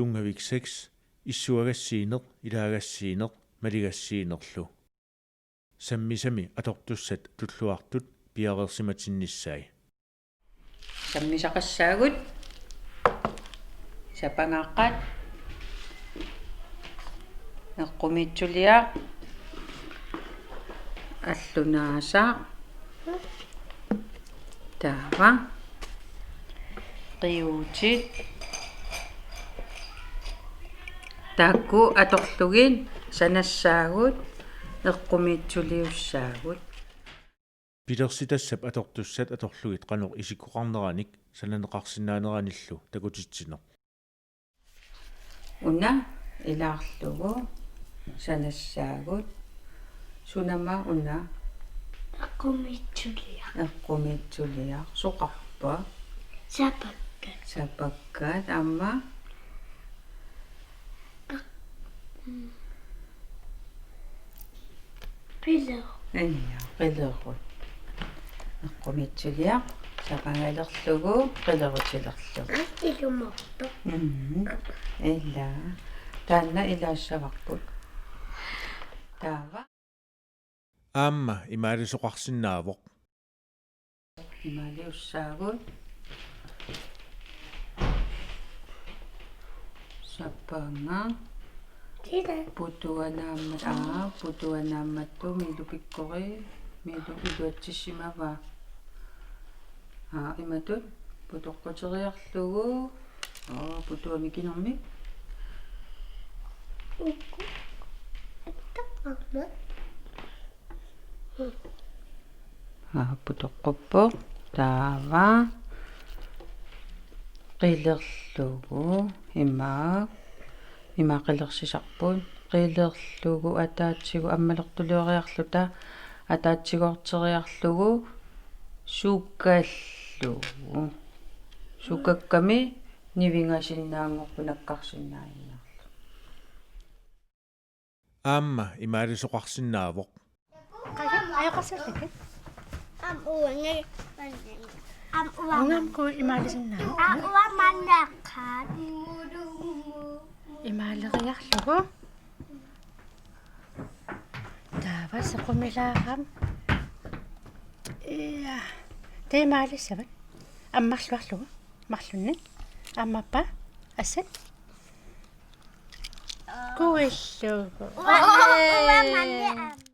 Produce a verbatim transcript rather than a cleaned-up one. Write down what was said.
Tunngavik seks, issuagassiineq, ilaagassiineq, maligassiinerlu. Sammisami atortussat tulluartut piareersimatinnissaat. Sammisaqassaagut. Sapangaqaat. Eqqumiitsuliaq. Allunaasaq. Taava. Qiuutit. Taakku atorlugit sanassaagut, eqqumiitsuliussaagut. Pilersitassap atortussat atorlugit qanoq isikkoqarneranik sananeqarsinnaaneranillu takutitsineq. Una ilaarlugu sanassaagut. Sunama una? Eqqumiitsuliaq. Eqqumiitsuliaq. Soqarpa? Sapakkat. Sapakkat. Aamma? Qileru. Ija, qilerut. Eqqumiitsuliaq sapangalerlugu qilerutilerlugu. Aa, ilumortoq. Mhm. Ila. Taanna ilaassavarput. Taava. Aamma imaalisoqarsinnaavoq. Imaaliussaagut. Sapanga. Sila. Putuanaammat, aa, putuanaammattu Miilu pikkori, Miilu iluatsissimavaa. Aa, imatut putoqquteriarlugu. Aa, putuami kinermi. Ukku. Attaqqamma. Aa, putoqquppoq. Taava. Qilerlugu. Ima. Ima qilersisarput. Qilerlugu ataatsigu ammalertulioriarluta. Ataatsigoorteriarlugu. Sukallugu. Sukakkami nivingasinnaanngorpoq nakkarsinnaajunnaarlugu. Aamma imaalisoqarsinnaavoq. Qajam, ajoqersallutit. Am uangi. Am uangi. Ungamku imaalisinnaavoq. Am uamannaqaat. Imaaleriarlugu. Taava sequmilaarami. Ja. Tee imaalissavat. Ammarluarlugu. Marlunnik. Aammappa. Assat. Kuillugu. Uamannaq.